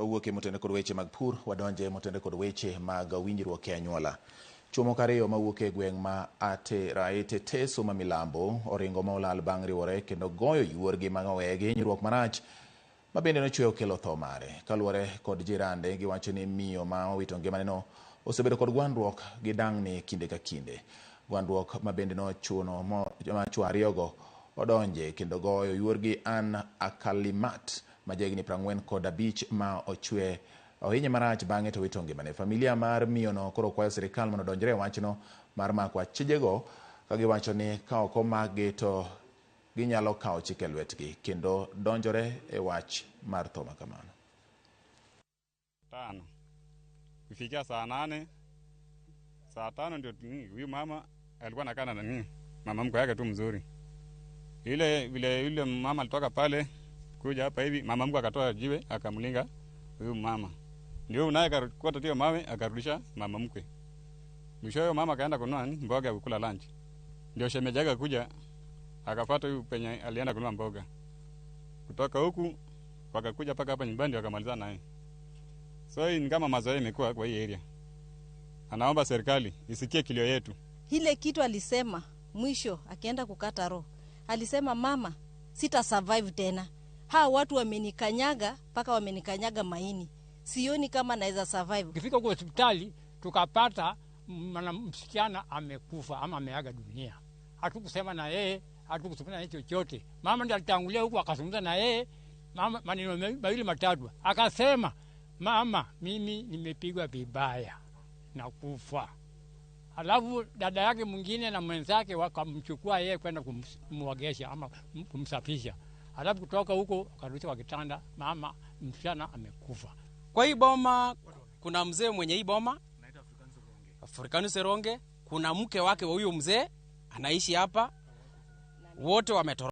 Wawuok e motende kod weche mag pur, wadonje motende kod weche mag winjruok e anyuola. Chwo moko ariyo mawuok e gweng' ma Ateraete Teso ma Milambo oringo ma olal bang' riwore kendo goyo yuorgi ma oweye gi hinyruok marach ma bende nochwe okelo tho mare. Kaluwore kod jirande, giwacho ni miyo ma owito ngimaneno osebedo kod gwandruok gi dang'ni kinde ka kinde. Gwandruok ma bende nochuno ma chwo ariyogo odonje kendo goyo yuorgi Ann Akalimat ma jahigni 45 ma ochwe ohinye marach bang'e to wito ngimane. Familia mar miyono koro kwayo sirikal mondo odonjre e wachno mar mako achijego ka giwacho ni ka ok omakgi to ginyalo kawo chik e lwetgi kendo donjore e wach mar tho ma kamano. 5 kufikia saa 8, saa 5 ndio huyu mama alikuwa anakaa na nini, mama mkwe yake tu mzuri. Ile vile yule mama alitoka pale kuja hapa hivi, mama mkwe akatoa jiwe akamlinga huyu mama, ndio naye akakota hiyo mawe akarudisha mama mkwe. Mwisho huyo mama akaenda kununua mboga ya kukula lunch, ndio shemeji yake kuja akafuata huyu penye alienda kununua mboga. Kutoka huku wakakuja paka hapa nyumbani wakamalizana naye. So hii ni kama mazoea imekuwa kwa hii area. Anaomba serikali isikie kilio yetu. Ile kitu alisema mwisho akienda kukata roho, alisema mama, sita survive tena. Hawa watu wamenikanyaga mpaka wamenikanyaga maini. Sioni kama naweza survive. Ukifika kwa hospitali tukapata msichana amekufa ama ameaga dunia. Hatukusema na yeye, hatukusema na yeye chochote. Mama ndiye alitangulia huku akazungumza na yeye, mama maneno mawili matatu. Akasema, mama, mimi nimepigwa vibaya na kufa. Alafu dada yake mwingine na mwenzake wakamchukua yeye kwenda kumwogesha ama kumsafisha. Alafu kutoka huko akarudisha kwa kitanda, mama msichana amekufa. Kwa hii boma kuna mzee mwenye hii boma Afrikanus Seronge, kuna mke wake wa huyo mzee anaishi hapa, wote wametoroka.